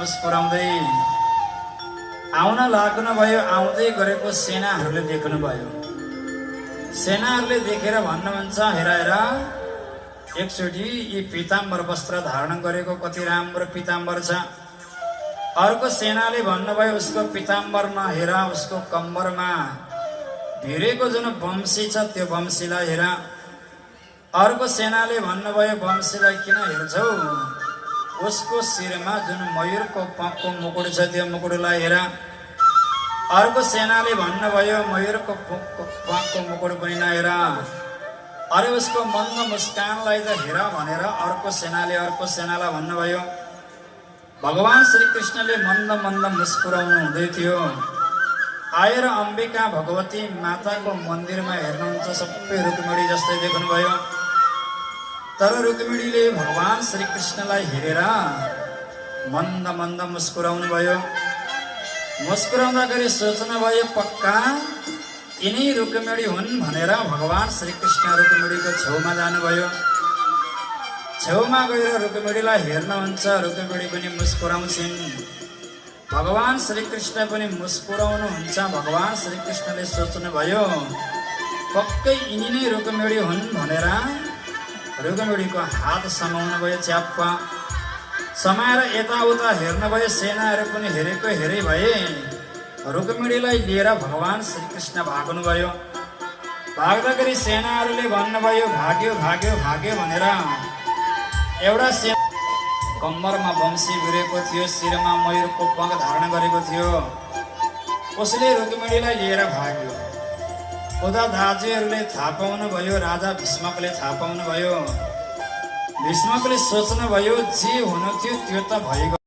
मुस्कुराउँदै आउन लाग्नुभयो। आउँदै गरेको सेनाहरूले देख्नुभयो। सेनाहरूले देखेर भन्नुहुन्छ, हेर हेर एकचोटि यी पीताम्बर वस्त्र धारण गरेको कति राम्रो पीताम्बर छ। अर्को सेनाले भन्नुभयो, उसको पीताम्बरमा हेर, उसको कम्बरमा भिरेको जुन वंशी छ त्यो वंशीलाई हेर। अर्को सेनाले भन्नुभयो, वंशीलाई किन हेर्छौ, उसको शिरमा जुन मयूरको पंखको मुकुट छ त्यो मुकुटलाई हेर। अर्को सेनाले भन्नुभयो, मयूरको पंखको मुकुट पनि नहेर, अरे उसको मन्द मुस्कानलाई त हेर भनेर अर्को सेनालाई भन्नुभयो। भगवान श्री कृष्णले मन्द मन्द मुस्कुराउनु हुँदै थियो। आएर अम्बिका भगवती माताको मन्दिरमा हेर्नुहुन्छ, सबै रुक्मिणी जस्तै देख्नुभयो। तर रुक्मिणीले भगवान श्री कृष्णलाई हेरेर मन्द मन्द मुस्कुराउनु भयो। मुस्कुराउँदाखेरि सोच्नुभयो, पक्का यिनै रुक्मिणी हुन् भनेर भगवान श्री कृष्ण रुक्मिणीको छेउमा जानुभयो। छेउमा गएर रुक्मिणीलाई हेर्नुहुन्छ, रुक्मिणी पनि मुस्कुराउँछिन्। भगवान श्री कृष्ण पनि मुस्कुराउनुहुन्छ। भगवान श्री कृष्णले सोच्नुभयो, पक्कै यिनी नै रुक्मिणी हुन् भनेर रुक्मिणीको हात समाउनु भयो। च्याप्प समाएर यताउता हेर्नुभयो। सेनाहरू पनि हेरेको हेरे भए। रुक्मिणीलाई लिएर भगवान श्री कृष्ण भाग्नुभयो। भाग्दाखेरि सेनाहरूले भन्नुभयो, भाग्यो भाग्यो भाग्यो भनेर। एउटा सेना कम्मरमा वंशी भिरेको थियो, शिरमा मयूरको पंख धारण गरेको थियो, उसले रुक्मिणीलाई लिएर भाग्यो। उता दाजुहरूले थाहा पाउनुभयो, राजा भीष्मकले थाहा पाउनुभयो। भीष्मकले सोच्नुभयो, जे हुनु थियो त्यो त भइगयो।